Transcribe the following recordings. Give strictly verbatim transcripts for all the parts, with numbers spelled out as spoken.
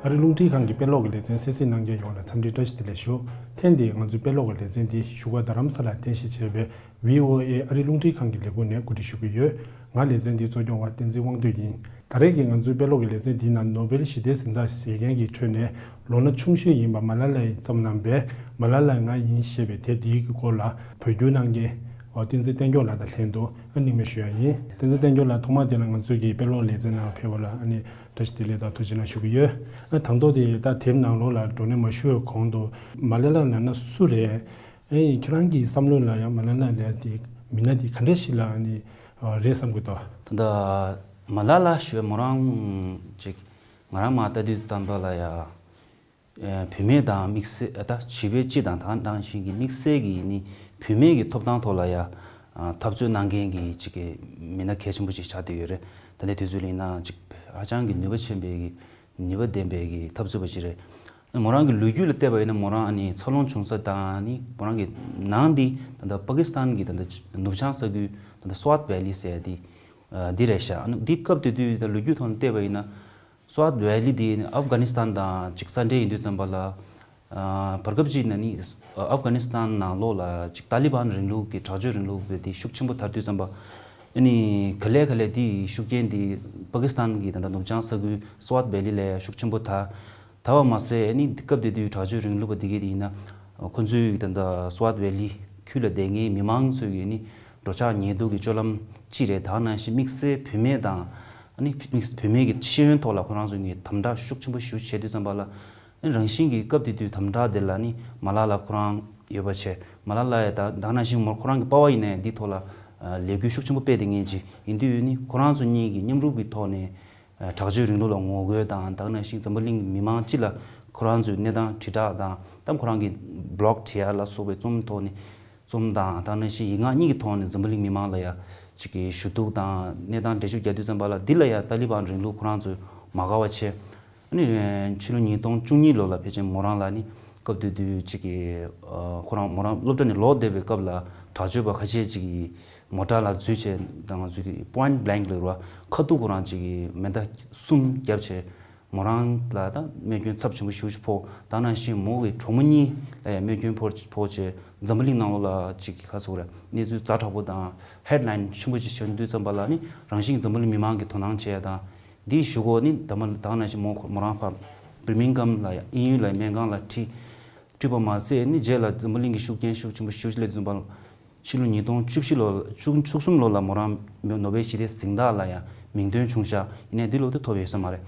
ཨ་རི་རླུང་འཕྲིན་ཁང་གི་དཔེ་ཀློག་གི་ལེ་ཚན་གསན་གཟིགས་གནང་མཁན་ཡོངས་ལ་འཚམས་འདྲི་བཀྲ་ཤིས་བདེ་ལེགས་ཞུ། ཐེངས་འདིའི་ང་ཚོའི་དཔེ་ཀློག་གི་ལེ་ཚན་འདི་བཞུགས་སྒར་རྡ་རམ་ས་ལར་རྟེན་གཞི་བྱས་པའི་བྷི་ཨོ་ཨེ་ཨ་རི་རླུང་འཕྲིན་ཁང་གི་ལས་ཁུངས་ནས་གོ་སྒྲིག་ཞུ་གི་ཡོད། ང་ལེ་ཚན་འདིའི་གཙོ་སྐྱོང་བ་བསྟན་འཛིན་དབང་འདུས་ཡིན། ད་རེས་ཀྱི་ང་ཚོའི་དཔེ་ཀློག་གི་ལེ་ཚན་འདིའི་ནང་ནོ་བེལ་ཞི་བདེའི་གཟེངས་རྟགས་བཞེས་མཁན་གྱི་ཁྲོད་ནས་ལོ་ན་ཆུང་ཤོས་ཡིན་པ་མ་ལ་ལ་ཡིས་བརྩམས་གནང་བའི་མ་ལ་ལ་ང་ཡིན་ཞེས་པའི་དེབ་འདིའི་སྐོར་ལ་བོད་བསྒྱུར་གནང་མཁན་བསྟན་འཛིན་བསྟན་སྐྱོང་ལགས་དང་ལྷན་དུ་སྙིང་ནས་ཞུ་ཡ་ཡིན། བསྟན་འཛིན་བསྟན་སྐྱོང་ལགས་ཐོག་མ་དེ་ལ་ང་ཚོའི་གི་དཔེ་ཀློག་ལེ་ཚན་ནང་ཕེབས་པ་ལ་བཀྲ་ཤིས་བདེ་ལེགས་དང་ཐུགས་རྗེ་གནང་ཞུ་གི་ཡོད། ཨ་དང་ཐོག་དེ་ད་དེབ་ནང་ལོགས་ལ་འགྲོ་གནས་མ་ཞུ་བའི་གོང་དུ་མ་ལ་ལ་ལབ་ན་སུ་རེད། ཨེ་ཁྱེད་རང་གི་བསམ་བློ་ལ་ཡང་མ་ལ་ལ་ལབ་དེ་མི་སྣ་དེ་ག་འདྲ་ཞིག་ལ་ནི་རེད་བསམ་གི་འདུག་ད་ལྟ་མ་ལ་ལ་ཞུ་བའི་མོ་རང་ཅིག་ང་རང་མ་ལྟ་དུས་ཙམ་པ་ལ་ཡ། བུད་མེད་དང་དམིགས་བསལ་ད་བྱིས་པའི་སྤྱི་དང་དེ་ནང་བཞིན་གྱི་དམིགས་བསལ་གྱི་ནི་བུད་མེད་ཀྱི་ཐོབ་ཐང་ཐོག་ལ་ཡ་འཐབ་རྩོད་གནང་མཁན་གྱི་ཅིག་གི་མི་སྣ་གལ་ཆེན་པོ་ཅིག་ཆགས་བསྡད་ཡོད་རེད། ད་ལྟའི་དུས་ཚོད་ལ་ཡིན་ན་ཅིག་ཧ་ཅང་གི་ནུས་པ་ཆེན་པོའི་གི་ནུས་པ་ལྡན་པའི་གི་འཐབ་རྩོད་པ་ཅིག་རེད། མོ་རང་གི་ལོ་རྒྱུས་ལ་བལྟས་པ་ཡིན་ན་མོ་རང་ཨ་ནི་འཚར་ལོངས་བྱུང་ས་དང་ནི་མོ་རང་གི་ནང་འདི་ད་ལྟ་པ་ཀི་སི་ཐན་གྱི་ད་ལྟ་ནུབ་བྱང་ས་ཁུལ་ད་ལྟ་སུ་ཝཊ་ཝེ་ལི་ཟེར་ཡ་འདི་འདི་རེད་ཤག་ཨ་ནི་འདི་སྐབས་དེ་དུས་ད་ལོ་རྒྱུས་ཐོག་ནས་བལྟས་པ་ཡིན་ན། སུ་ཝཊ་ཝེ་ལི་དེ་ཨབ་གྷ་ནི་སི་ཐན་དང་ཅིག་ས་འབྲེལ་ཡིན་དུས་ཙམ་པ་ལ། ཨ་བར་སྐབས་ཅིག་ན་ནི་ཨབ་གྷ་ནི་སི་ཐན་ནང་ལོགས་ལ་ཅིག་ཏཱ་ལི་བན་རིང་ལུགས་ཀྱི་དྲག་སྤྱོད་རིང་ལུགས་དེ་ཤུགས་ཆེན་པོ་དར་དུས་ཙམ་པ། ཨ་ནི་ག་ལེ་ག་ལེ་དེའི་ཤུགས་རྐྱེན་དེ་པ་ཀི་སི་ཐན་གྱི་ད་ལྟ་ནུབ་བྱང་ས་ཁུལ་སུ་ཝཊ་ཝེ་ལི་ལ་ཤུགས་ཆེན་པོ་དར། དར་བ་མ་ཟད་ཨ་ནི་སྐབས་དེ་དུས་དྲག་སྤྱོད་རིང་ལུགས་པ་དེ་གས་དེ་ཡིན་ན། ཁོ་ཚོའི་ད་ལྟ་སུ་ཝཊ་ཝེ་ལི་ཁུལ་ལ་བསྡད་མཁན་མི་མང་ཚོའི་གི་ནི་འགྲོ་འཆག་ཉལ་འདུག་གི་སྤྱོད་ལམ་ཅི་རེད་དེ་ནང་བཞིན་དམིགས་བསལ་བུད་མེད་དང་། ཨ་ནི་དམིགས་བུད་མེད་ཀྱི་ཤེས་ཡོན་ཐོག་ལ་ཁོ་རང་ཚོ་གིས་དམ་དྲག་ཤུགས་ཆེན་པོ་ཞེ་པོ་བྱེད་དུས་ཙམ་པ་ལ། ཨ་ནི་རང་བཞིན་གྱིས་སྐབས་དེ་དུས་དམ་དྲག་དེ་ལ་ནི་མ་ལ་ལ་ཁོ་རང་ཡོད་པ་བྱས། མ་ལ་ལ་ཡ་ད་དེ་ནང་བཞིན་མོ་ཁོ་རང་གི་པ་ཕ་ཡིན་ནའི་འདི་ཐོག་ལ་ལས་འགུལ་ཤུགས་ཆེན་པོ་སྤེལ་བསྡད་མཁན་ཅིག་ཡིན་དུས་ནི་ཁོ་རང་ཚོ་གཉིས་ཀྱིས་མཉམ་རུབ་ཀྱི་ཐོག་ནས་དྲག་སྤྱོད་རིང་ལུགས་ལ་ངོ་རྒོལ་དང་དེ་ནང་བཞིན་འཛམ་བུ་གླིང་མི་མང་སྤྱི་ལ་ཁོ་རང་ཚོའི་གནས་སྟངས་དྲིལ་བསྒྲགས་དང་ད་ཁོ་རང་གི་བི་ལོག་བྲིས་ཡ་ལ་སོགས་པའི་རྩོམ་ཐོག་ནས། རྩོམ་དང་དེ་ནང་བཞིན་ཡིག་ངག་གཉིས་ཀྱི་ཐོག་ནས་འཛམ་བུ་གླིང་མི་མང་ལ་ཡ་ཅིག་གི་ཞུ་གཏུག་དང་གནས་སྟངས་འགྲེལ་བརྗོད་རྒྱག་དུས་ཙམ་པ་ལ་འདི་ལ་ཡ་ཏཱ་ལི་བན་རིང་ལུགས་ཁོ་རང་ཚོས་མ་དགའ་བ་བྱས། ཨ་ནི་ཕྱི་ལོ་ཉིས་སྟོང་བཅུ་གཉིས་ལོ་ལ་ཕལ་ཆེར་མོ་རང་ལ་ནི་སྐབས་དེ་དུས་ཅིག་གི་ཁོ་རང་མོ་རང་སློབ་གྲྭ་ནས་ལོག་བསྡད་པའི་སྐབས་ལ་དྲག་སྤྱོད་པ་ཁ་ཤས་ཅིག་གིས་མོ་ཊ་ལ་འཛུལ་བྱས་དང་ང་ཚོས་ཀྱི་པོའིན་ཊི་བྷི་ལེངྐ་ལབ་རེད་བ། ཁ་ཐུག་ཁོ་རང་ཅིག་གིས་མེ་མདའ་གསུམ་བརྒྱབ་བྱས། མོ་རང་ལ་ད་རྨས་སྐྱོན་ཚབས་ཆེན་པོ་ཞེ་པོ་ཅིག་ཕོག་དེ་ནང་བཞིན་མོ་གི་གྲོགས་མོ་གཉིས་ལ་ཡང་རྨས་སྐྱོན་ཕོག་ཕོག་བྱས་འཛམ་བུ་གླིང་ནང་ལོགས་ལ་ཅིག་གི་ཁ་སོགས་རེད་གནས་ཚུལ་ཛ་དྲག་པོ་དང་ཧེཌ་ལའིན་ཆེན་པོ་ཅིག་བྱུང་དུས་ཙམ་པ་ལ་ནི་རང་བཞིན་འཛམ་བུ་གླིང་མི་མང་གིས་དོ་སྣང་བྱས་ཡ་དང་འདིའི་གཞུག་གུ་ནི་ད་མ་དེ་ནང་བཞིན་མོ་མོ་རང་ཕར་བིར་མིང་གྷམ་ལ་ཡང་དབྱིན་ཡུལ་ལ་སྨན་ཁང་ལ་ཁྲིད་ཁྲིད་པ་མ་ཟད་ནི་རྗེས་ལ་འཛམ་བུ་གླིང་གི་ཤུགས་རྐྱེན་ཤུགས་ཆེན་པོ་ཞེ་པོ་ཅིག་སླེབས་དུས་ཙམ་པ་ལ། ཕྱི་ལོ་ཉིས་སྟོང་བཅུ་བཞི་ལོ་བཅུ་བཅུ་གསུམ་ལོ་ལ་མོ་རང་ནོ་བེལ་ཞི་བདེའི་གཟེངས་རྟགས་ལ་ཡང་མིང་འདོན་བྱུང་ཤག་ཡིན་ནའི་འདི་ལོ་དེ་ཐོབ་ཡོད་ས་མ་རེད།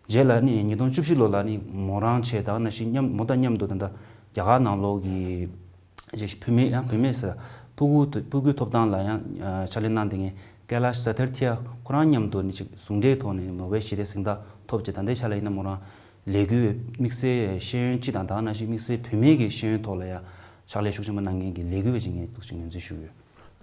རྗེས་ལ་ནི་ཉིས་སྟོང་བཅུ་བཞི་ལོ་ལ་ནི་མོ་རང་བྱས་དང་ནང་བཞིན་མཉམ་མོ་དང་མཉམ་དུ་ད་ལྟ་རྒྱ་གར་ནང་ལོགས་ཀྱི་བུད་མེད་ཡང་བུད་མེད་ཟེར་ཕྲུ་གུ་ཕྲུ་གུའི་ཐོབ་ཐང་ལ་ཡང་ཕྱག་ལས་གནང་བསྡད་མཁན་ཀེ་ལཱཤ་ས་ཐར་ཐི་ཡ་ཁོ་རང་མཉམ་དུ་ནི་ཅིག་ཟུང་འབྲེལ་ཐོག་ནས་ནོ་བེལ་ཞི་བདེའི་གཟེངས་རྟགས་ཐོབ་བྱས་ད་ལྟའི་ཆ་ལ་ཡིན་ན་མོ་རང་། ལས་འགུལ་བའི་དམིགས་བསལ་ཤེས་ཡོན་སྤྱི་དང་དེ་ནང་བཞིན་དམིགས་བསལ་བུད་མེད་ཀྱི་ཤེས་ཡོན་ཐོག་ལ་ཡང་ཕྱག་ལས་ཤུགས་ཆེན་པོ་གནང་མཁན་གྱི་ལས་འགུལ་བ་ཅིག་ངས་འདུག་ཅིག་ངོས་འཛིན་ཞུ་གི་ཡོད།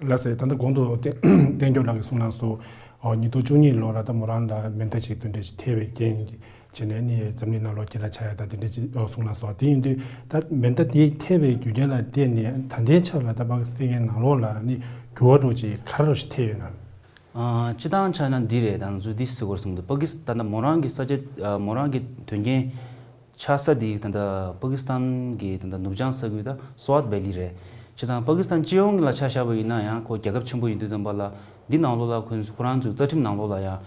ལགས་སོ། ད་ལྟ་གོང་དུ་བསྟན་བསྟན་སྐྱོང་ལགས་ཀྱིས་གསུངས་གནང་སོང་། ཉིས་སྟོང་བཅུ་གཉིས་ལོ་ལ་ད་མོ་རང་ལ་མེ་མདའ་ཅིག་དེ་འདྲ་ཞིག་ཐེབས་པའི་རྐྱེན་བྱས་ནས་ནི་འཛམ་གླིང་ནང་ལོགས་སྐད་གྲགས་ཆགས་ཡ་ད་དེ་འདྲ་ཅིག་གསུངས་གནང་སོང་། དེ་ཡིན་དུས་ད་མེ་མདའ་དེ་ཐེབས་པའི་རྒྱུ་རྐྱེན་ལ་བརྟེན་ནས་ད་ལྟའི་ཆར་ལ་ད་པ་ཀི་སི་ཐན་ནང་ལོགས་ལ་ནི་འགྱུར་བ་འདྲ་ཅིག་ག་རེ་འདྲ་ཞིག་ཐེབས་ཡོད་ན། ཨ་སྤྱིར་བཏང་ཆ་ན་འདི་རེད། ད་ང་ཚོས་འདི་ཟེར་དགོས་བསམ་འདུག་པ་ཀི་སི་ད་ལྟ་མོ་རང་གི་ས་ཆ་ཨ་མོ་རང་གི་དོན་རྐྱེན་ཆགས་ས་འདི་ད་ལྟ་པ་ཀི་སི་ཐན་གྱི་ད་ལྟ་ནུབ་བྱང་ས་ཁུལ་ད་སུ་ཝཊ་ཝེ་ལི་རེད། བྱས་ཙང་པ་ཀི་སི་ཐན་སྤྱི་ཡོངས་ལ་ཆ་བཞག་པ་ཡིན་ན་ཡང་ཁོ་རྒྱལ་ཁབ་ཆེན་པོ་ཡིན་དུས་ཙམ་པ་ལ་འདི་ནང་ལོགས་ལ་ཁོ་ཁོ་རང་ཚོའི་རྩ་ཁྲིམས་ནང་ལོགས་ལ་ཡང་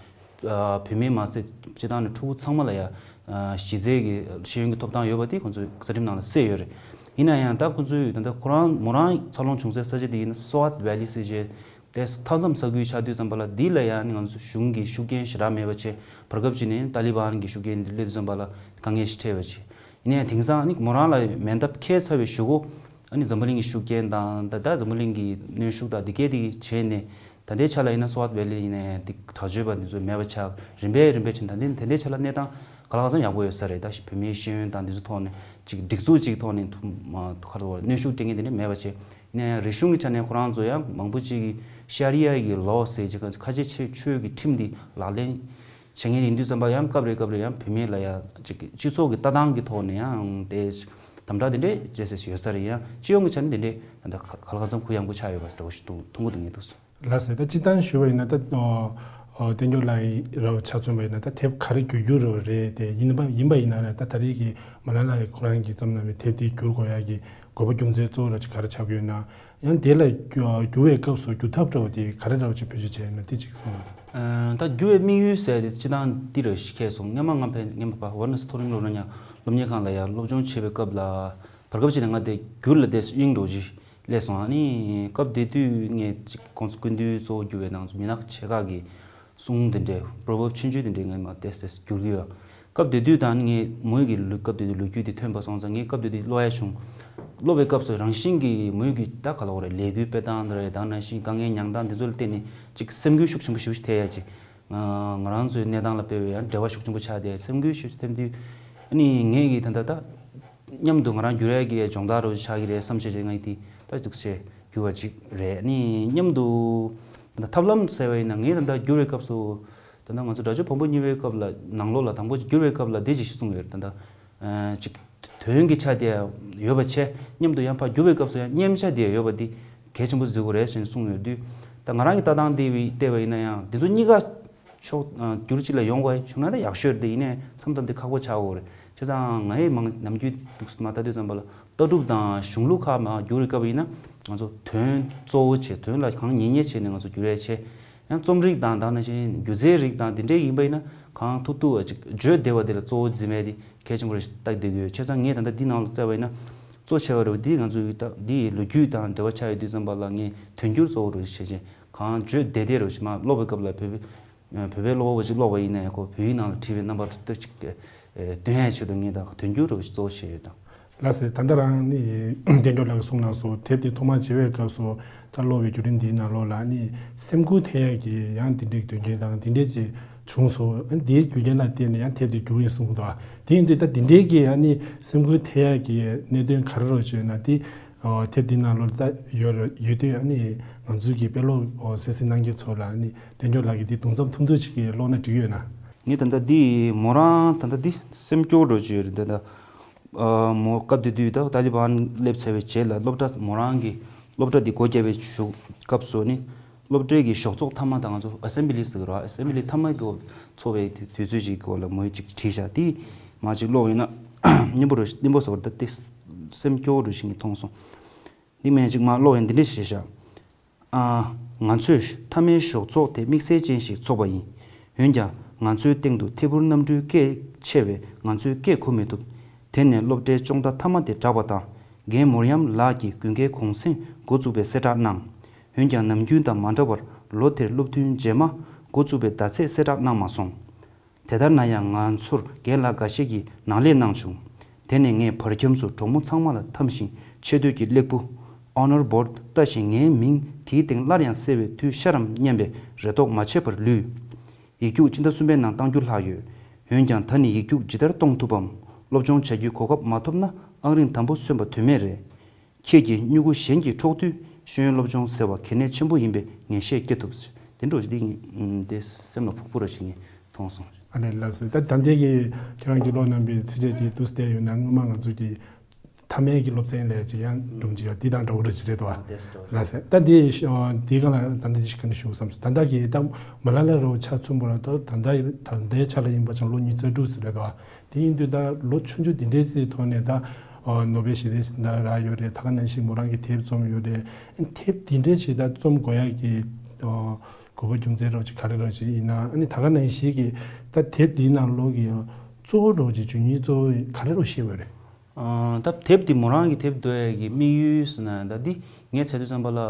ཨ་བུད་མེད་མ་ཟད་སྤྱིར་བཏང་ནས་ཕྲུ་གུ་ཚང་མ་ལ་ཡང་ཨ་གཞི་རྩའི་གི་ཤེས་ཡོན་གྱི་ཐོབ་ཐང་ཡོད་པ་དེ་ཁོ་ཚོའི་རྩ་ཁྲིམས་ནང་ལ་གསལ་ཡོད་རེད། ཡིན་ན་ཡང་ད་ཁོ་ཚོའི་ད་ལྟ་ཁོ་རང་མོ་རང་འཚར་ལོངས་བྱུང་སའི་ས་ཆ་དེ་ཡིན་ན་སུ་ཝཊ་ཝེ་ལི་ཟེར་བྱས། དེ་མཐའ་མཚམས་ས་ཁུལ་ཆགས་དུས་ཙམ་པ་ལ་འདི་ལ་ཡང་ནི་ང་ཚོ་གཞུང་གི་ཤུགས་རྐྱེན་ཞེ་དྲག་མེད་པ་བྱས། བར་སྐབས་ཅིག་ནས་ཏཱ་ལི་བན་གྱི་ཤུགས་རྐྱེན་འདི་སླེབས་དུས་ཙམ་པ་ལ་དཀའ་ངལ་ཞིག་འཕྲད་པ་བྱས། ཡིན་ནའི་དེང་སང་ནི་མོ་རང་ལ་མེ་མདའ་འཁྱེར་ཚར་བའི་གཞུག་གུ་ཨ་ནི་འཛམ་བུ་གླིང་གི་ཤུགས་རྐྱེན་དང་ད་ལྟ་འཛམ་བུ་གླིང་གི་གནོན་ཤུགས་དང་འདི་སྐད་དེ་བྱས་ནས་ད་ལྟའི་ཆ་ལ་ཡིན་ན་སུ་ཝཊ་ཝེ་ལི་ཡིན་ནའི་འདི་དྲག་སྤྱོད་པ་འདི་ཚོ་མེད་པ་ཆགས། རིམ་པས་རིམ་པས་ཕྱིན། ད་ལྟའི་ད་ལྟའི་ཆ་ལ་གནས་སྟངས་ག་ལ་ག་ཚང་ཡག་པོ་ཡོད་ས་རེད། ད་བུད་མེད་ཤེས་ཡོན་དང་འདི་ཚོ་ཐོག་ནས་ཅིག་སྒྲིག་འཛུགས་ཅིག་ཐོག་ནས་ཐུ་མ་ག་རེ་གནོན་ཤུགས་སྤྲད་མཁན་དེ་འདྲ་མེད་པ་བྱས། ཡིན་ན་ཡང་རིག་གཞུང་གི་ཆ་ནས་ཁོ་རང་ཚོ་ཡང་མང་པོ་ཅིག་གིས་ཤ་རི་ཡ་གི་ལོ་ཟེར་ཅིག་ཁ་ཆེ་ཆོས་ཆོས་ཀྱི་ཁྲིམས་འདི་ལག་ལེན་བྱེད་མཁན་ཡིན་དུས་ཙམ་པ་ཡང་སྐབས་རེ་སྐབས་རེ་ཡང་བུད་མེད་ལ་ཡང་ཅིག་སྤྱི་ཚོགས་ཀྱི་ལྟ་སྟངས་ཀྱི་ཐོག་ནས་ཡང་དེ་དམ་དྲག་དེ་འདྲས་བྱེད་སྲིད་ཡོད་ས་རེད། ཡང་སྤྱི་ཡོངས་ཀྱི་ཆ་ནས་དེ་འདྲས་ད་ལྟ་ག་ལ་ག་ཚང་གུ་ཡངས་པོ་ཆགས་ཡོད་པ་འདྲ་བོ་ཞིག་འདུག་མཐོང་གི་འདུག་ངེས་འདུག་ལགས་སོ། ད་སྤྱིར་བཏང་ཞུས་པ་ཡིན་ན་ད་ཨོ་ ཨོ། བསྟན་སྐྱོང་ལགས་རང་ཆ་མཚོན་པ་ཡིན་ན་ད་དེབ་ག་རེ་བསྒྱུར་རྒྱུ་རེད་དེ་ཡིན་པ་ཡིན་པ་ཡིན་ན་ད་ད་རེས་ཀྱི་མ་ལ་ལགས་ཁོ་རང་གི་བརྩམས་གནང་བའི་དེབ་དེ་བསྒྱུར་དགོས་ཡག་གི་དགོས་པ་རྒྱུ་མཚན་གཙོ་བོ་ར་ཅིག་ག་རེ་ཆགས་ཀྱི་ཡོད་ན། ཡང་དེ་ལ་བསྒྱུར་བའི་སྐབས་སུ་བསྒྱུར་ཐབས་འདྲ་བོ་དེ་ག་རེ་འདྲ་བོ་ཅིག་བེད་སྤྱོད་བྱས་ཡོད་ན་དེ་ཅིག་གསུངས། ད་བསྒྱུར་བའི་དམིགས་ཡུལ་ཟེར་དེ་སྤྱི་བཏང་འདི་རེད་ཤག་གསུངས། སྔོན་མ་ང་ཕན་སྔོན་མ་པ་ཝར་ནེ་སི་ཐོ་རིང་སློབ་གྲྭ་ཉག་སློབ་གཉེར་ཁང་ལ་ཡང་སློབ་སྦྱོང་བྱེད་པའི་སྐབས་ལ་བར་སྐབས་ཅིག་ནས་ང་དེ་བསྒྱུར་ལ་དེ་དབྱིངས་འགྲོ་གཞི་སླེབས་སོང་། ཨ་ནི་སྐབས་དེ་དུས་ངས་ཅིག་ཁོང་ཚོ་སྐུ་མདུན་གཙོ་བོ་གྱུར་བའི་ནང་ཚོ་མི་ནག་ཆེ་ཁག་གི་གསུང་དེ་འདྲའི་པོ་རོ་བརབ་ཆུང་ཆུང་དེ་འདྲའི་ངས་མ་བལྟས་སེ་བསྒྱུར་གྱི་ཡོད། སྐབས་དེ་དུས་དང་ངས་མོའི་གི་ལུས་སྐབས་དེ་དུས་ལོ་རྒྱུས་དེ་ཐོན་པ་སོང་ཙང་ངས་སྐབས་དེ་དུས་ཀློག་ཡ་བྱུང་། ཀློག་པའི་སྐབས་སུ་རང་བཞིན་གྱིས་མོའི་གི་ད་ག་ལ་འོ་རེད་ལས་འགུལ་སྤེལ་སྟངས་དེ་རེད་དང་ནང་བཞིན་དཀའ་ངལ་མྱངས་སྟངས་དེ་ཚོ་ལ་བརྟེན་ནས་ཅིག་སེམས་འགུལ་ཤུགས་ཆེན་པོ་ཞེ་པོ་ཞིག་ཐེབས་ཡ་ཅིག་ང་རང་ཚོའི་གནས་སྟངས་ལ་དཔེ་བའི་ཡང་འབྲེལ་བ་ཤུགས་ཆེན་པོ་ཆགས་ཏེ་སེམས་འགུལ་ཤུགས་ཆེན་དུས། ཨ་ནི་ངས་ཀྱིས་ད་ལྟ་ད་མཉམ་དུ་ང་རང་བསྒྱུར་ཡས་ཀྱི་སྦྱོང་བརྡར་རོ་ཆགས་ཀྱི་རེད་བསམ་བྱས་བྱས་ང་ཡི་དེ་ད་འདུག་སེ་བསྒྱུར་བ་ཅིག་རེད། ཨ་ནི་མཉམ་དུ་ད་ལྟ་ཐབས་ལམ་ཟེར་བ་ཡིན་ན་ངས་ད་ལྟ་བསྒྱུར་བའི་སྐབས་སུ་ད་ལྟ་ང་ཚོ་སྒྲ་སྦྱོར་བམ་པོ་གཉིས་པའི་སྐབས་ལ་ནང་ལོགས་ལ་དང་པོ་བསྒྱུར་བའི་སྐབས་ལ་འདི་ཅིག་གསུངས་ཡོད་རེད། ད་ལྟ་ཅིག་དོན་གྱི་ཆ་དེ་ཡོད་པ་བྱས་མཉམ་དུ་ཡང་ཕར་བསྒྱུར་བའི་སྐབས་སུ་ཡང་མཉམ་ཆ་དེ་ཡོད་པ་འདི་གལ་ཆེན་པོ་བརྩི་དགོས་རེད་ཟེར་ནས་གསུངས་ཡོད་དུས། ད་ང་རང་གི་ལྟ་སྟངས་དེ་བལྟས་པ་ཡིན་ན་ཡང་འདི་ཚོ་གཉིས་ཀ་ཕྱོགས་བསྒྱུར་གཅིག་ལ་ཡོང་དགོས་བྱུང་ན་ད་ཡག་ཤོས་རེད། དེ་ཡིན་ནའི་མཚམས་མཚམས་དེ་ཁག་པོ་ཆགས་ཡོད་རེད། བྱས་ཙང་ང་ཡི་མང་ནམ་རྒྱུན་འདུག་མ་ལྟ་དུས་ཙམ་པ་ལ་ལྟ་གྲུབ་དང་གཞུང་ལུགས་ཁག་མ་བསྒྱུར་བའི་སྐབས་ཡིན་ན་ང་ཚོ་དོན་གཙོ་བོ་བྱས་དོན་ལ་གང་ཉེ་ཉེ་བྱས་ནས་ང་ཚོ་བསྒྱུར་ཡས་བྱས། ཡང་རྩོམ་རིག་དང་དེ་ནང་བཞིན་སྒྱུ་རྩལ་རིག་དང་དེ་འདྲའི་ཡིན་པ་ཡིན་ན་གང་ཐུབ་ཐུབ་ཅིག་བརྗོད་བདེ་བ་དེ་ལ་གཙོ་བོ་འཛིན་པའི་དེ་གལ་ཆེན་པོ་རེད་བལྟ་བསྡད་ཀྱི་ཡོད། བྱས་ཙང་ངས་ད་ལྟ་འདི་ནང་ལ་བལྟས་པ་ཡིན་ན་གཙོ་ཆེ་བ་རེད་བ། འདི་ང་ཚོའི་ད་འདི་ཡི་ལོ་རྒྱུས་དང་འབྲེལ་བ་ཆགས་ཡོད་དུས་ཙམ་པ་ལ་ངས་དོན་འགྱུར་གཙོ་བོ་རུ་བྱས་ཅིང་གང་བརྗོད་བདེ་བདེ་རུ་ཞིག་མ་ཀློག་པའི་སྐབས་ལ་བོད་པའི་བོད་པའི་ཀློག་པ་ཞིག་ཀློག་པ་ཡིན་ན་ཡང་ཁོ་བོད་ཡིག་ནང་ལ་བྲིས་པའི་རྣམ་པར་ཏོག་ཅིག་སྟོན་ཡས་ཆེད་དུ་ངས་ད་དོན་འགྱུར་རུ་གཙོ་བོ་བྱས་ཡོད་དང་། ལགས་སེ། ད་ལྟ་རང་ནི་བསྟན་སྐྱོང་ལགས་ཀྱིས་གསུངས་གནང་སོང་། དེབ་དེ་ཐོག་མར་མཇལ་བའི་སྐབས་སུ་ད་ཀློག་པའི་བརྒྱུད་རིམ་འདིའི་ནང་ལོགས་ལ་ནི་སེམས་འགུལ་ཐེབས་ཡག་གི་ཡང་འདི་འདྲའི་དོན་རྐྱེན་དང་འདི་འདྲའི་ཅིག་བྱུང་སོང་། ཨ་ནི་དེའི་རྒྱུ་རྐྱེན་ལ་བརྟེན་ནས་ཡང་དེབ་དེ་བསྒྱུར་ཡིན་གསུངས་འདུག་དེ་ཡིན་དུས་ད་འདི་འདྲའི་གི་ཨ་ནི་སེམས་འགུལ་ཐེབས་ཡག་གི་གནད་དོན་ག་རེ་རོ་བྱས་ན་དེ་དེབ་འདིའི་ནང་ལོགས་ལ་ད་ཡོད་རེད། ཡོད་དུས་ཨ་ནི་ང་ཚོའི་གི་དཔེ་ཀློག་གསན་གཟིགས་གནང་མཁན་ཚོ་ལ་ཨ་ནི་བསྟན་སྐྱོང་ལགས་ཀྱིས་དེ་དུམ་མཚམས་ཐུང་ཐུང་ཅིག་གི་ཀློག་ན་འགྲིག་ཡོད་ན། ངས་ད་ལྟ་འདི་མོ་རང་ད་ལྟ་འདི་སེམས་སྐྱོ་རོ་བྱས་རེད་ད་ལྟ། མོ་སྐབས་དེ་དུས་ད་ཏཱ་ལི་བན་སླེབས་ཚར་བའི་རྗེས་ལ་སློབ་གྲྭ་མོ་རང་གི་སློབ་གྲྭ་འདི་སྒོ་བརྒྱབ་པའི་གཞུག་སྐབས་སུ་ནི་སློབ་གྲྭའི་གི་ཞོགས་ཚོགས་མཐའ་མ་དང་ང་ཚོ་ཨ་སེམ་བི་ལི་ཟེར་གི་རེད། ཨ་སེམ་བི་ལི་མཐའ་མ་གི་ཚོགས་པའི་དུས་ཚོད་ཅིག་གི་སྐོར་ལ་མོས་ཅིག་བྲིས་བཞག་དེ་མ་ཅིག་ཀློག་ཡིན་ན་སྙན་པོ་རུ་སྙན་པོ་བཟོ་བར་ད་དེ་སེམས་སྐྱོ་རུ་ཞིག་ངས་མཐོང་སོང་། འདི་མེད་ཅིག་མ་ཀློག་ཡིན་འདི་འདྲ་ཞེས་བཞག་ཨ། ང་ཚོས་མཐའ་མའི་ཞོགས་ཚོགས་དེ་དམིགས་བསལ་ཅན་ཞིག་ཚོགས་པ་ཡིན། འོན་ཀྱང་ང་ཚོའི་སྟེང་དུ་ཐད་འཕུར་གནམ་གྲུའི་སྐད་ཆེ་བས་ང་ཚོས་སྐད་གོ་མི་ཐུབ། དེ་ནས་སློབ་གྲྭའི་ཅོང་བརྡ་མཐའ་མ་དེ་གྲགས་པ་དང་རྒན་མུར་ཡམ་ལགས་ཀྱིས་དགུན་ཁའི་གུང་སེང་འགོ་བཙུགས་པའི་གསལ་བསྒྲགས་གནང་། འོན་ཀྱང་ནམ་རྒྱུན་དང་མ་འདྲ་བར་ལོ་དེར་སློབ་ཐུན་རྗེས་མ་འགོ་བཙུགས་པའི་ཟླ་ཚེས་གསལ་བསྒྲགས་གནང་མ་སོང་། དེ་ལྟར་ན་ཡང་ང་ཚོར་རྒན་ལགས་འགའ་ཤས་ཀྱིས་ནང་ལས་གནང་བྱུང་། དེ་ནས་ངས་བར་ཁྱམས་སུ་གྲོགས་མོ་ཚང་མ་ལ་འཐམས་ཤིང་ཆེ་བསྟོད་ཀྱི་སླེགས་བུ་Honor Board ལྟ་ཞིང་ངའི་མིང་དེའི་སྟེང་སླར་ཡང་གསལ་བའི་དུས་ཤར་རམ་སྙམ་པའི་རེ་དོགས་མ་ཆད་པར་ལུས། ཡིག་རྒྱུགས་སྤྱི་ཟླ་གསུམ་པའི་ནང་གཏང་རྒྱུ་ལྷག་ཡོད། འོན་ཀྱང་ད་ནི་ཡིག་རྒྱུགས་ཇི་ལྟར་གཏོང་ཐུབ་བམ། སློབ་སྦྱོང་བྱ་རྒྱུའི་གོ་སྐབས་མ་ཐོབ་ན་ཨང་རིམ་དང་པོ་སོན་པ་དོན་མེད་རེད། ཁྱེད་ཀྱིས་སྨྱུ་གུ་གཞན་གྱིས་འཕྲོག་དུས་ཤེས་ཡོན་སློབ་སྦྱོང་ཟེར་བ་གལ་གནད་ཆེན་པོ་ཡིན་པའི་ངེས་ཤེས་སྐྱེ་ཐུབ། དེ་འདྲ་འདི་འདི་སེམས་ལ་ཕོག་པོ་ར་ཞིག་ངས་མཐོང་སོང་། ཨ་ནི་ལགས་སོ། ད་ད་ལྟའི་གི་ཁྱེད་རང་གི་ཀློག་གནང་པའི་ཚིགས་བཅད་དེ་དུས་བལྟས་ཡོད་ན་སྔོན་མ་ང་ཚོ་གི་མཐའ་མའི་གི་སློབ་ཚན་ལས་ཅིག་ཡང་སྒྲུང་ཅིག་ཡང་འདི་དང་འདྲ་བོ་ར་ཅིག་རེད་དོ། ལགས་སོ། ད་འདི་འདི་ག་ལ་ད་འདི་ཅིག་ག་ནས་ཞུ་བསམ་སོང་། ད་ལྟ་གི་ད་མ་ལ་ལ་རོ་ཆ་མཚོན་པོ་ར་ད་ད་ལྟ་ད་ལྟའི་ཆ་ལ་ཡིན་པ་ཅང་ལོ་ཉི་ཤུ་རྩ་དྲུག་ཟེར་རེད་དོ། དེ་ཡིན་དུས་ད་ལོ་ཆུང་ཆུང་འདི་འདྲའི་ཚེ་ཐོག་ནས་ད་ནོ་བེལ་ཞི་བདེའི་གཟེངས་རྟགས་རག་ཡོད་རེད། ད་ག་ནང་བཞིན་མོ་རང་གིས་དེབ་རྩོམ་ཡོད་རེད། དེབ་འདི་འདྲའི་ཞིག་ད་རྩོམ་དགོས་ཡག་གི་དགོས་པ་རྒྱུ་མཚན་རོགས་ཅིག་ག་རེ་རོགས་ཅིག་ཡིན་ན་ཨ་ནི་ད་ག་ནང་བཞིན་གྱི་ད་དེབ་འདིའི་ནང་ལོགས་ཀྱི་གཙོ་བོ་རོགས་ཅིག་བྱུང་ཡིན་གཙོ་བོ་ག་རེ་རོགས་ཤེས་དགོས་རེད། ད་དེབ་འདི་མོ་རང་གི་དེབ་འདོན་ཡག་གི་དམིགས་ཡུལ་ཟེར་ན་ད་འདི་ངས་བྱས་དུས་ཙམ་པ་ལ།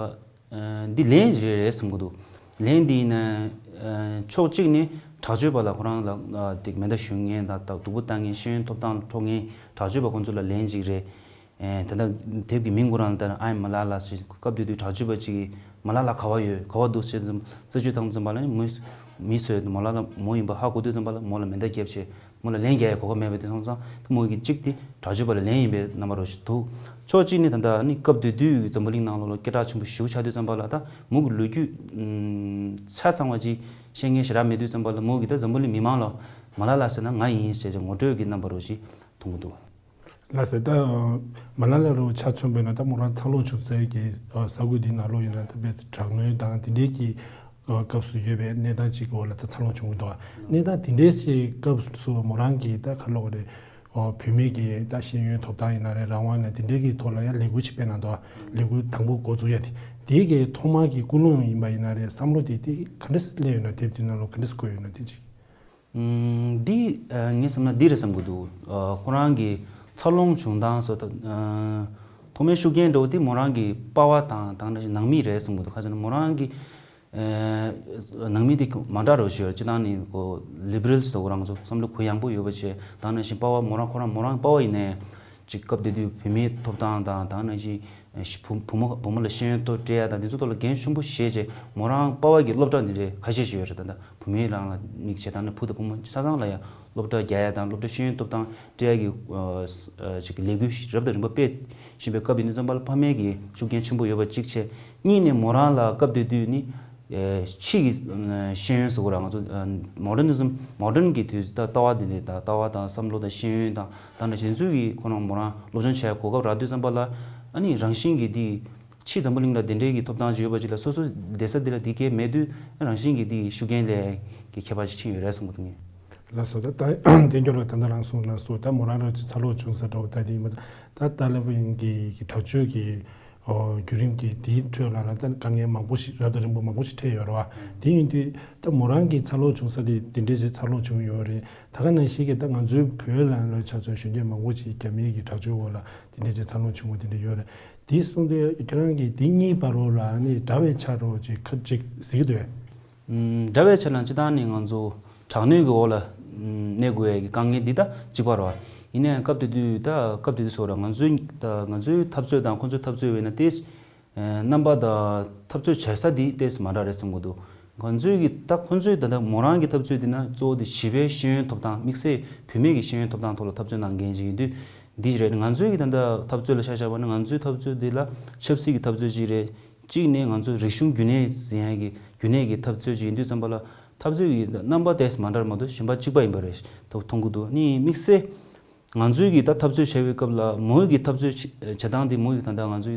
འདི་ལན་རེ་རེད་བསམ་གྱི་འདུག་ལན་འདི་ཡིན་ན་ཕྱོགས་གཅིག་ནས་དྲག་སྤྱོད་པ་ལ་ཁོ་རང་ལ་དེ་མེ་མདའ་གཞུ་མཁན་དང་སྡུག་པོ་བཏང་མཁན་ཤེས་ཡོན་ཐོབ་ཐང་ལ་འཕྲོག་མཁན་དྲག་སྤྱོད་པ་ཁོ་ཚོ་ལ་ལན་གཅིག་རེད། ད་ལྟ་དེབ་ཀྱི་མིང་ཁོ་རང་ལ་ལྟར་ཨའི་མ་ལ་ལ་ཞེས་སྐབས་དེ་དུས་དྲག་སྤྱོད་པ་གཅིག་གིས་མ་ལ་ལ་ག་བ་ཡོད་ག་བ་འདུག་ཟེར་ཙམ་རྩད་གཅོད་བཏང་ཙམ་པ་ལ་ནི་མི་མི་ཚོས་མ་ལ་ལ་མོ་ཡིན་པ་ཧ་གོ་དུས་ཙམ་པ་ལ་མོ་ལ་མེ་མདའ་བརྒྱབ་བྱས། མོ་ལ་ལན་རྒྱག་ཡའི་གོ་སྐབས་མེད་པ་དེ་སོང་ཙང་ད་མོ་གི་གཅིག་དེ་དྲག་སྤྱོད་པ་ལ་ལན་ཡིན་པའི་རྣམ་པ་རོ་ཞིག་འདུག་ཕྱོགས་གཅིག་ནས་ད་ལྟ་ནི་སྐབས་དེ་དུས་འཛམ་བུ་གླིང་ནང་ལོགས་ལ་སྐད་གྲགས་ཆེན་པོ་ཞེ་པོ་ཆགས་དུས་ཙམ་པ་ལ་ད་མོ་གི་ལོ་རྒྱུས་ཆ་ཚང་བ་ཅིག་ཤེས་མཁན་ཞེ་དྲག་མེད་དུས་ཙམ་པ་ལ་མོ་གིས་ད་འཛམ་བུ་གླིང་མི་མང་ལ་མ་ལ་ལ་ཟེར་ན་ང་ཡིན་ཟེར་བྱས་ངོ་སྤྲོད་ཀྱི་རྣམ་པ་རོ་ཞིག་མཐོང་གི་འདུག་ལགས་སོ། ད་མ་ལ་ལ་རོ་ཆ་མཚོན་པ་ཡིན་ན་ད་མོ་རང་འཚར་ལོངས་བྱུང་སའི་གི་ས་ཁུལ་འདི་ནང་ལོགས་ཡིན་ན་ད་དཔེ་དྲག་གནོན་དང་དེ་འདྲའི་གི་སྐབས་སུ་ཡོད་པའི་གནས་སྟངས་ཅིག་གི་འོག་ལ་ད་འཚར་ལོངས་བྱུང་གི་འདུག་གནས་སྟངས་དེ་འདྲའི་ཞིག་སྐབས་སུ་མོ་རང་གིས་ད་ག་ལབ་དགོས་རེད། བུད་མེད་ཀྱི་ད་ཤེས་ཡོན་ཐོབ་ཐང་ཡིན་ན་རེད། རང་དབང་ཡིན་ན་དེ་འདྲའི་གི་ཐོག་ལ་ཡང་ལས་འགུལ་ཅིག་སྤེལ་གནང་འདུག་ལས་འགུལ་དང་པོ་འགོ་འཛུགས་ཡ་དེ། དེའི་གི་ཐོག་མ་གི་ཀུན་སློང་ཡིན་པ་ཡིན་ན་རེད། བསམ་བློ་དེ་དེ་ག་འདྲ་སླེབས་ཡོད་ན། དེབ་དེ་ནང་ལོགས་ག་འདྲ་བཀོད་ཡོད་ན་དེ་ཅིག་ཨུམ། འདི་ཨ། ངས་བསམ་ན་འདི་རེད་བསམ་གྱི་འདུག་ཨ། ཁོ་རང་གི་འཚར་ལོངས་བྱུང་སྟངས་སོགས་ད། ཨ། ཐོག་མའི་ཤུགས་རྐྱེན་འདྲ་བོ་དེ་མོ་རང་གི་པ་ཕ་དང་དེ་ནང་བཞིན་ནང་མི་རེད་བསམ་གྱི་འདུག་ག་ཟེར་ན་མོ་རང་གི་ཨ། ནང་མི་དེ་མ་འདྲ་འདྲ་བོ་ཞིག་ཡོད། སྤྱིར་བཏང་ནི་ཁོ་ལི་བྷི་རལ་ཟེར་བ་རང་ཚོ་བསམ་བློ་གུ་ཡངས་པོ་ཡོད་པ་བྱས། དེ་ནང་བཞིན་པ་ཕ་མོ་རང་ཁོ་རང་མོ་རང་པ་ཕ་ཡིན་ནའི་ཅིག་སྐབས་དེ་དུས་བུད་མེད་ཐོབ་ཐང་དང་། དེ་ནང་བཞིན་བུ་བུ་མོ་བུ་མོ་ལ་ཤེས་ཡོན་ཐོག་སྤྲད་ཡ་དང་དེ་ཚོ་ཐོག་ལ་འགན་ཆེན་པོ་བཞེས་བྱས། མོ་རང་པ་ཕ་གི་སློབ་གྲྭ་འདི་འདྲའི་ཁ་ཤས་ཤིག་ཡོད་རེད། ད་ལྟ་བུད་མེད་རང་ལ་དམིགས་བྱས། ད་ནི་བུ་དང་བུ་མོ་ཆ་ཚང་ལ་ཡང་སློབ་གྲྭ་རྒྱག་ཡ་དང་སློབ་གྲྭ་ཤེས་ཡོན་ཐོབ་ཐང་སྤྲད་ཡ་གི་ཨ། ཅིག་ལས་འགུལ་རབ་དང་རིམ་པ་སྤེལ་བཞིན་པའི་སྐབས་ཡིན་དུས་ཙམ་པ་ལ་ཕ་མའི་གི་ཤུགས་རྐྱེན་ཆེན་པོ་ཡོད་པ་གཅིག་བྱས། གཉིས་ནས་མོ་རང་ལ་སྐབས་དེ་དུས་ནི། ཨེ། ཕྱི་གི་ཤེས་ཡོན་ཟེར་དགོས་ར། ང་ཚོ་ཨ། མོ་ཌར་ནི་ཛམ། མོ་ཌརན་གྱི་དུས་ད་ལྟ་བ་འདི་འདྲའི་ད་ལྟ་བ་དང་བསམ་བློ་དང་ཤེས་ཡོན་དང་ད་འདྲ་བྱས་ཚུལ་གྱི་ཁོ་རང་མོ་རང་སློབ་སྦྱོང་བྱས་གོ་སྐབས་རག་དུས་ཙམ་པ་ལ། ཨ་ནི་རང་བཞིན་གྱིས་འདི་ཕྱི་འཛམ་བུ་གླིང་ལ་འདི་འདྲའི་གི་ཐོབ་ཐང་ཅིག་ཡོད་པ་ཅིག་ལ་སོ་སོ་བསྡད་ས་འདི་ལ་འདི་གས་མེད་དུས་རང་བཞིན་གྱིས་འདི་ཤུགས་རྐྱེན་ལས་ཀྱི་ཁྱད་པར་ཅིག་ཕྱིན་ཡོད་རེད་བསམ་གྱི་འདུག་ངས། ལགས་སོ། ད་ད་བསྟན་སྐྱོར་ལགས་ད་ལྟ་རང་གསུངས་གནང་སོང་། ད་མོ་རང་རང་ཅིག་འཚར་ལོངས་བྱུང་ས་འདྲ་བོ་ད་འདི་མ། ད་ད་ལྟ་བུ་ཡིན་གྱི་གི་དྲག་སྤྱོད་ཀྱི་ཨོ། བརྒྱུད་རིམ་གྱི་དེའི་ཁྲོད་ལ་ལ་ད་དཀའ་ངལ་མང་པོ་ཞིག་རབ་དང་རིམ་པ་མང་པོ་ཞིག་འཕྲད་ཡོད་རེད་བ། དེ་ཡིན་དུས་ད་མོ་རང་གི་འཚར་ལོངས་བྱུང་ས་དེ་དེ་འདྲའི་ཞིག་འཚར་ལོངས་བྱུང་ཡོད་རེད། ད་ག་ནང་བཞིན་གྱི་ད་ང་ཚོའི་བོད་ལ་ལ་ཆ་མཚོན་གཞོན་སྐྱེས་མང་པོ་ཞིག་རྒྱ་མིའི་གི་དྲག་སྤྱོད་འོག་ལ་དེ་འདྲའི་ཞིག་འཚར་ལོངས་བྱུང་བ་དེ་འདྲ་ཡོད་རེད། དེ་གསུངས་དུས་ཁྱེད་རང་གིས་དེ་གཉིས་བར་ལ་ནི་འདྲ་བའི་ཆ་རོ་ཅིག་ཁ་ཅིག་གཟིགས་འདུག་ཨུམ། འདྲ་བའི་ཆ་ལ་སྤྱིར་བཏང་ནི་ང་ཚོ་དྲག་གནོན་གྱི་འོག་ལ་ཨུམ། གནས་དགོས་ཡ་གི་དཀའ་ངལ་འདི་ད་གཅིག་པ་རེད་བ། ཡིན་ནའི་སྐབས་དེ་དུས་ད་སྐབས་དེ་དུས་སོགས་ར་ང་ཚོའི་ད་ང་ཚོའི་འཐབ་རྩོད་དང་ཁོ་ཚོའི་འཐབ་རྩོད་བས་ན་ཏེ། ཨེ། རྣམ་པ་དང་འཐབ་རྩོད་བྱེད་ས་འདི་ཏེ་མ་འདྲ་རེད་བསམ་གྱི་འདུག་ང་ཚོའི་གི་ད་ཁོ་ཚོའི་ད་ལྟ་མོ་རང་གི་འཐབ་རྩོད་འདི་ན་གཙོ་བོ་དེ་བྱིས་པའི་ཤེས་ཡོན་ཐོབ་ཐང་། དམིགས་བསལ་བུད་མེད་ཀྱི་ཤེས་ཡོན་ཐོབ་ཐང་ཐོག་ལ་འཐབ་རྩོད་གནང་མཁན་ཅིག་ཡིན་དུས་འདི་རེད། ང་ཚོའི་གི་ད་ལྟ་འཐབ་རྩོད་ལ་ཆ་བཞག་པ་ན་ང་ཚོའི་འཐབ་རྩོད་འདི་ལ་ཆབ་སྲིད་ཀྱི་འཐབ་རྩོད་ཅིག་རེད། གཅིག་ནས་ང་ཚོ་རིག་གཞུང་རྒྱུན་གནས་ཟིན་ཡ་གི་རྒྱུན་གནས་ཀྱི་འཐབ་རྩོད་ཅིག་ཡིན་དུས་ཙམ་པ་ལ་འཐབ་རྩོད་ཀྱི་རྣམ་པ་ཏོག་ཙམ་མ་འདྲ་བ་མ་གཏོགས་གཞན་པ་གཅིག་པ་ཡིན་པ་རེད་མཐོང་མཐོང་གི་འདུག་ནི་དམིགས་བསལ་ང་ཚོའི་གི་ད་འཐབ་རྩོད་བྱ་བའི་སྐབས་ལ་མོའི་གི་འཐབ་རྩོད་བྱེད་བྱེད་སྟངས་དེ་མོའི་གི་ད་ལྟ་ང་ཚོས་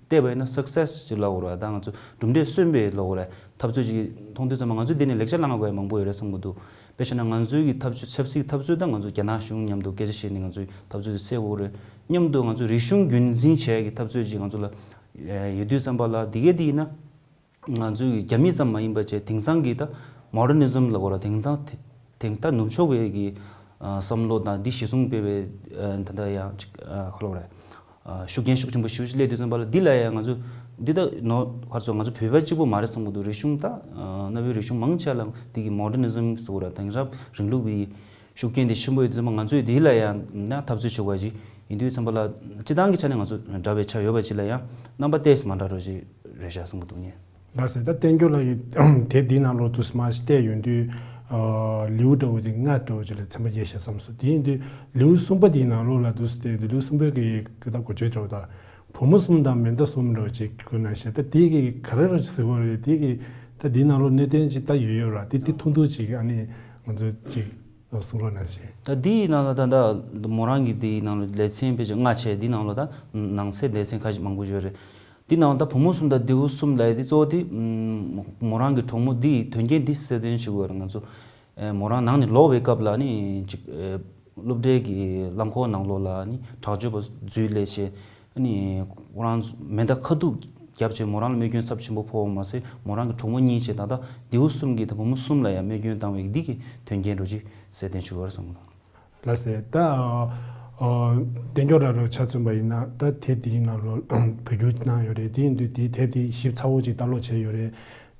བལྟས་པ་ཡིན་ན་སག་སེ་སི་ཅིག་ལབ་དགོས་རེད། ད་ང་ཚོ་གྲུབ་འབྲས་སོན་པའི་ལབ་དགོས་རེད། འཐབ་རྩོད་ཅིག་མཐོང་དུས་ཙམ་པ་ང་ཚོས་འདི་ནས་ལེགས་ཆ་བླང་དགོས་ཡ་མང་པོ་ཡོད་རེད་བསམ་གྱི་འདུག་དཔེ་བྱས་ན་ང་ཚོའི་གི་འཐབ་རྩོད་ཆབ་སྲིད་འཐབ་རྩོད་དང་ང་ཚོ་རྒྱ་ནག་གཞུང་མཉམ་དུ་སྐད་ཆ་བཤད་ནས་ང་ཚོའི་འཐབ་རྩོད་དེ་སེལ་དགོས་རེད། མཉམ་དུ་ང་ཚོ་རིག་གཞུང་རྒྱུན་འཛིན་བྱེད་ཡ་གི་འཐབ་རྩོད་ཅིག་ང་ཚོ་ལ་ཡོད་དུས་ཙམ་པ་ལ་འདི་གས་འདི་ཡིན་ན། ང་ཚོའི་རྒྱ་མི་ཙམ་མ་ཡིན་པ་བྱས་དེང་སང་གི་ད་མོ་ཌར་ནི་ཛམ་ལབ་དགོས་ར། དེང་སང་དེ་དེང་ད་ནུབ་ཕྱོགས་པའི་གི་ཨ་བསམ་བློ་དང་འདི་གཞི་བཟུང་སྤེལ་བའི་ཨ་ད་ལྟ་ཡང་ཅིག་ཨ་ཁ་ལོ་རེད། ཨ་ཤུགས་རྐྱེན་ཤུགས་ཆེན་པོ་ཞེ་པོ་ཅིག་སླེབས་དུས་ཙམ་པ་ལ་འདི་ལ་ཡང་ང་ཚོ་འདི་ད་ནོ་ཁར་ཚོ་ང་ཚོ་བོད་པ་གཅིག་པོ་མ་རེད་བསམ་གི་འདུག་རིག་གཞུང་ད་ཨ་གནའ་བོའི་རིག་གཞུང་མང་ཆེ་ལ་འདི་གི་མོ་ཌར་ནི་ཛམ་ཟེར་དགོས་ར། དེང་རབས་རིང་ལུགས་པའི་ཤུགས་རྐྱེན་དེ་ཆེན་པོ་ཡོད་དུས་ཙམ་པ་ང་ཚོས་དེ་ལ་ཡང་ན་འཐབ་རྩོད་བྱེད་དགོས་ཀྱི་ཡིན་དུས་ཙམ་པ་ལ་སྤྱི་བཏང་གི་ཆ་ནས་ང་ཚོ་འདྲ་བའི་ཆ་ཡོད་པ་ཅིག་ལ་ཡང་རྣམ་པ་ཏོག་ཙམ་མ་འདྲ་རོ་ཅིག་རེད་ཤག་བསམ་གྱི་འདུག་ངས། ལགས་སོ། ད་བསྟན་སྐྱོར་ལགས་ཀྱིས་དེབ་འདིའི་ནང་ལོགས་དུ་མར་ཞིག་བལྟས་ཡོང་དུས་ཨ་ལེའུ་འདྲ་བོ་ཅིག་ལྔ་འདྲ་བོ་ཅིག་ལ་ཚན་པ་དབྱེ་ཞེས་བསམ་སོང་། དེ་ཡིན་དུས་ལེའུ་གསུམ་པ་འདིའི་ནང་ལོགས་ལ་དུ་བལྟས་ཡོང་དུས་ལེའུ་གསུམ་པའི་གི་གི་ད་འགོ་བརྗོད་འདྲ་བོ་དང་བུ་མོ་གསུམ་དང་མེ་མདའ་གསུམ་འདྲ་བོ་ཅིག་བཀོད་གནང་ཤག་ད་དེ་གི་ག་རེ་ར་ཅིག་ཟེར་དགོས་རེད། དེ་གི་ད་འདིའི་ནང་ལོགས་གནད་དོན་ཅིག་ད་ཡོད་ཡོད་ར། དེ་དེ་ཐུང་ཐུང་ཅིག་ཨ་ནི་ང་ཚོ་ཅིག་གསུང་རོགས་གནང་ཞེས། ད་འདིའི་ནང་ལ་ད་ལྟ་མོ་རང་གི་འདིའི་ནང་ལ་ལེ་ཚན་དཔེ་ཆ་ལྔ་བྱས། འདིའི་ནང་ལ་ད་ནང་གསེས་ལེ་ཚན་ཁ་ཤས་མང་པོ་ཡོད་རེད། འདི་ནང་ད་བུ་མོ་གསུམ་དང་རྡེའུ་གསུམ་ལབ་ཡ་འདི་གཙོ་བོ་དེ་མོ་རང་གི་གྲོགས་མོ་འདིའི་དོན་རྐྱེན་འདི་གསལ་སྟོན་ཞུ་དགོས་རེད། ང་ཚོ་མོ་རང་ནང་ནས་ལོག་པའི་སྐབས་ལ་ནི་ཅིག་སློབ་གྲྭའི་གི་རླངས་འཁོར་ནང་ལོགས་ལ་ནི་དྲག་སྤྱོད་པ་འཛུལ་སླེབས་བྱས། ཨ་ནི་ཁོ་རང་མེ་མདའ་ཁ་ཐུག་བརྒྱབ་བྱས་མོ་རང་ལ་རྨས་སྐྱོན་ཚབས་ཆེན་པོ་ཕོག་པ་མ་ཟད་མོ་རང་གི་གྲོགས་མོ་གཉིས་བྱས་ད་ལྟ་རྡེའུ་གསུམ་གྱིས་ད་བུ་མོ་གསུམ་ལ་ཡང་རྨས་སྐྱོན་བཏང་བའི་འདི་གི་དོན་རྐྱེན་རོ་ཅིག་གསལ་སྟོན་ཞུ་བར་སོང་། ལགས་སེ། ད་ཨ་ཨ་བསྟན་སྐྱོར་ལགས་རོ་ཆ་མཚོན་པ་ཡིན་ན་ད་དེབ་འདིའི་ནང་ལོགས་བོད་བསྒྱུར་གནང་ཡོད་རེད། དེ་ཡིན་དུས་དེའི་དེབ་དེ་ཞིབ་ཚགས་པོ་ཅིག་ལྟ་ཀློག་བྱས་ཡོད་རེད།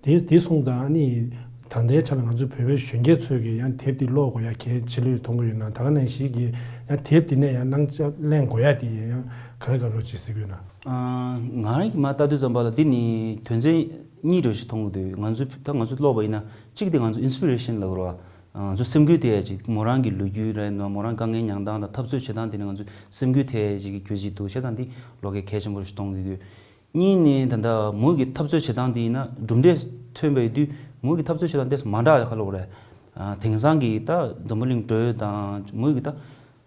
དེ་དེ་སོང་ཙང་ཨ་ནི་ད་ལྟའི་ཆ་ལ་ང་ཚོ་བོད་པའི་གཞོན་སྐྱེས་ཚོས་ཀྱིས་ཡང་དེབ་འདི་ཀློག་དགོས་ཡ་གལ་ཆེ་ལོས་མཐོང་གི་ཡོད་ན། ད་ག་ནང་བཞིན་གྱི་ཡང་དེབ་འདི་ནས་ཡང་སྣང་ཆ་ལེན་དགོས་ཡ་དེ་ཡང་ག་རེ་ག་རེ་ཅིག་གཟིགས་ཀྱི་ཡོད་ན། ཨ། ང་རང་གིས་མར་ལྟ་དུས་ཙམ་པ་ལ་འདི་ནི་དོན་ཚན་གཉིས་འདྲ་ཞིག་མཐོང་གི་འདུག་ང་ཚོ་ད་ང་ཚོ་ཀློག་པ་ཡིན་ན་གཅིག་དེ་ང་ཚོ་ཨིན་སི་པི་རེ་ཤན་ལབ་དགོས་རེད་བ། ང་ཚོ་སེམས་འགུལ་ཐེབས་ཡ་ཅིག་མོ་རང་གི་ལོ་རྒྱུས་རེད་ན། མོ་རང་དཀའ་ངལ་མྱངས་སྟངས་དང་འཐབ་རྩོད་བྱེད་སྟངས་དེ་ནི་ང་ཚོ་སེམས་འགུལ་ཐེབས་ཡ་ཅིག་གི་རྒྱུ་ཅིག་འདུག་བྱས་ཙང་འདི་ཀློག་གི་གལ་ཆེན་པོ་ཞིག་མཐོང་གི་ཡོད། གཉིས་ནི་ད་ལྟ་མོ་གི་འཐབ་རྩོད་བྱེད་སྟངས་དེ་ཡིན་ན་གྲུབ་འབྲས་ཐོན་པའི་དུས་མོ་གི་འཐབ་རྩོད་བྱེད་སྟངས་དེ་མ་འདྲ་ཡ་ཁ་ལོ་རེད། ཨ། དེང་སང་གི་ད་འཛམ་བུ་གླིང་འགྲོས་དང་མོ་གི་ད་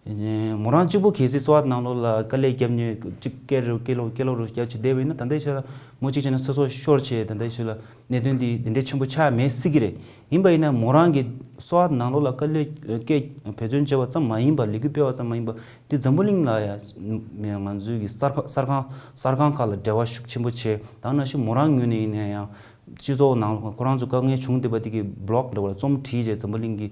མོ་རང་གཅིག་པོ་གལ་སྲིད་སོ་ཨར་ནང་ལོགས་ལ་དཀའ་ལས་བརྒྱབ་ནས་གཅིག་སྐད་རུ་སྐད་ལོག་སྐད་ལོག་རུ་བརྒྱབ་བྱས་བསྡད་པ་ཡིན་ན། ད་ལྟའི་ཆ་ལ་མོ་གཅིག་བྱས་ན་ཚེ་སྲོག་ཤོར་བྱས། ད་ལྟའི་ཆ་ལ་གནད་དོན་འདི་འདི་འདྲའི་ཆེན་པོ་ཆགས་མེད་སྲིད་ཀྱི་རེད། ཡིན་པ་ཡིན་ན་མོ་རང་གི་སོ་ཨར་ནང་ལོགས་ལ་དཀའ་ལས་སྐད་འབད་བརྩོན་བྱས་པ་ཙམ་མ་ཡིན་པར། ལས་འགུལ་སྤེལ་བ་ཙམ་མ་ཡིན་པར། འདི་འཛམ་བུ་གླིང་ལ་ཡང་ང་ཚོའི་གི་གསར་ཁང་གསར་ཁང་གསར་ཁང་ཁག་ལ་འབྲེལ་བ་ཤུགས་ཆེན་པོ་བྱས། ད་ནང་བཞིན་མོ་རང་ངོས་ནས་ཡིན་ན་ཡང་སྤྱི་ཚོགས་ནང་ལ་ཁོ་རང་ཚོ་དཀའ་ངལ་བྱུང་བསྡད་པ་དེ་གི་བི་ལོག་འདྲ་བོ་ལ་རྩོམ་བྲིས་བྱས། འཛམ་བུ་གླིང་གི་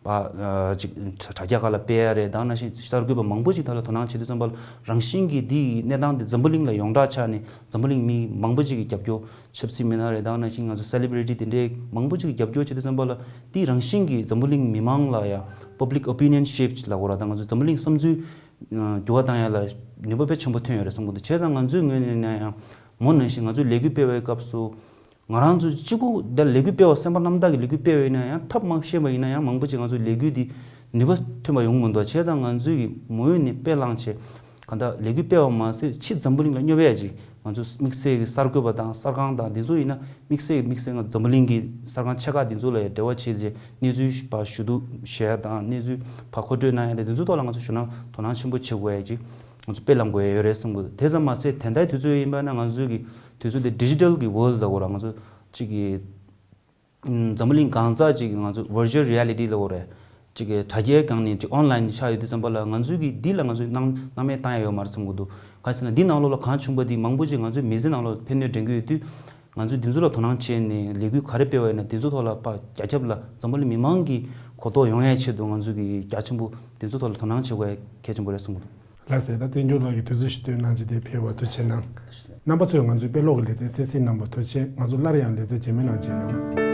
པ་ཨ་ཅིག་དྲ་རྒྱ་ཁག་ལ་སྤེལ་ཡ་རེད། ད་ནང་བཞིན་གསར་འགོད་པ་མང་པོ་ཞིག་ད་ལ་དོ་སྣང་བྱེད་དུས་ཙམ་པ་ལ། རང་བཞིན་གྱིས་འདི་ཡི་གནས་སྟངས་འདི་འཛམ་བུ་གླིང་ལ་ཡོངས་གྲགས་ཆགས་ནས། འཛམ་བུ་གླིང་མི་མང་པོ་ཞིག་གི་རྒྱབ་སྐྱོར། ཆབ་སྲིད་མི་སྣ་རེད། ད་ནང་བཞིན་ང་ཚོ་སེ་ལེ་བི་རི་ཊི་དེ་འདྲའི་མང་པོ་ཞིག་གི་རྒྱབ་སྐྱོར་བྱེད་དུས་ཙམ་པ་ལ། འདི་རང་བཞིན་གྱིས་འཛམ་བུ་གླིང་མི་མང་ལ་ཡང་པབ་ལིག་ཨོ་པི་ནི་ཡན་ཤེབ་ལབ་དགོས་ར། ད་ང་ཚོ་འཛམ་བུ་གླིང་བསམ་ཚུལ་འགྱུར་བ་བཏང་ཡ་ལ་ནུས་པ་དཔེ་ཆེན་པོ་ཐོན་ཡོད་རེད་བསམ་གྱི་འདུག་བྱས་ཙང་ང་ཚོའི་ངོས་ནས་ཡང་མོ་ནང་བཞིན་ང་ཚོས་ལས་འགུལ་སྤེལ་བའི་སྐབས་སུ། ང་རང་ཚོ་གཅིག་པུ་འདི་ལས་འགུལ་སྤེལ་བ། སེམས་པ་རྣམ་དག་གི་ལས་འགུལ་སྤེལ་བ་ཡིན་ན་ཡང་། ཐབས་མ་ཤེས་པ་ཡིན་ན་ཡང་། མང་པོ་ཅིག་ང་ཚོ་ལས་འགུལ་འདི་ནུས་པ་ཐོན་པ་ཡོང་མི་འདུག་བྱས་ཙང་ང་ཚོས་ཀྱི་མོ་ཡོད་ནས་དཔེ་བླངས་བྱས། གང་ལྟར་ལས་འགུལ་སྤེལ་བ་མ་ཟད། ཕྱི་འཛམ་བུ་གླིང་ལ་སྙོབ་ཡས་ཅིག་ང་ཚོ་དམིགས་བསལ་གྱི་གསར་འགོད་པ་དང་གསར་ཁང་དང་འདི་ཚོ་ཡིན་ན། དམིགས་བསལ་གྱི་དམིགས་བསལ་ང་འཛམ་བུ་གླིང་གི་གསར་ཁང་ཆེ་ཁག་འདི་ཚོ་ལ་ཡང་འབྲེལ་བ་བྱས་བྱས། གནས་ཚུལ་ཕར་ཞུ་གཏུག་བྱས་དང་། གནས་ཚུལ་ཕར་མཁོ་སྤྲོད་གནང་ཡ་དང་། འདི་ཚོ་ཐོག་ལ་ང་ཚོ་ཞུ་ན་དོ་སྣང་ཆེན་པོ་བྱེད་དགོས་ཡ་ཅིག་ང་ཚོ་དཔེ་བླང་དགོས་ཡ་ཡོད་རེད་བསམ་གྱི་འདུག་དེ་ཙམ་མ་ཟད། དེ་འདྲའི་དུས་ཚོད་ཡིན་པ་ན། ང་ཚོའི་གི་དུས་ཚོད་དེ་ཌི་ཇི་ཊལ་གི་ཝོལཌ་ལ་གོ་ར། ང་ཚོ་གཅིག་གི་འཛམ་བུ་གླིང་གང་ས་ཅིག་གི་ང་ཚོ་ཝར་ཅུ་ཨལ་རི་ཡ་ལི་ཊི་ལ་གོ་ར། གཅིག་གི་དྲ་རྒྱའི་སྒང་ནས་གཅིག་ཨོན་ལའིན་ཆགས་ཡོད་དུས་ཙམ་པ་ལ། ང་ཚོའི་གི་འདི་ལ་ང་ཚོས་སྣང་སྣང་མེད་བཏང་ཡ་ཡོད་མ་རེད་བསམ་གྱི་འདུག་གང་ཟེར་ན། འདི་ནང་ལོགས་ལ་གང་བྱུང་པ་འདི་མང་པོ་ཅིག་ང་ཚོའི་མི་ཚེ་ནང་ལོགས་ཕན་གནོད་འདྲེན་གྱི་ཡོད་དུས། ང་ཚོས་འདི་ཚོ་ལ་དོ་སྣང་བྱས་ནས་ལས་འགུལ་ག་རེ་སྤེལ་བ་ཡིན་ན། འདི་ཚོ་ཐོག་ལ་ཕར་རྒྱ་ཁྱབ་ལ་འཛམ་བུ་གླིང་མི་མང་གི་གོ་རྟོགས་ཡོང་ཡའི་ཆེད་དུ། ང་ཚོས་གི་རྒྱ་ཆེན་པོ་འདི་ཚོ་ཐོག་ལ་དོ་སྣང་བྱེད་དགོས་ཡ་གལ་ཆེན་པོ་རེད་བསམ་གྱི་འདུག་ལགས་སོ། ད་བསྟན་འབྱུང་ལགས་ཀྱིས་དུས་ཚོད་ཞིག་བཏོན་གནང་བྱས་དེ་ཕེབས་པར་ཐུགས་རྗེ་གནང་། རྣམ་པ་ཚོས་ང་ཚོའི་དཔེ་ཀློག་གི་ལེ་ཚན་གསན་གཟིགས་གནང་བར་ཐུགས་རྗེ་ཆེ། ང་ཚོ་སླར་ཡང་ལེ་ཚན་རྗེས་མའི་ནང་མཇལ་ཡོང་།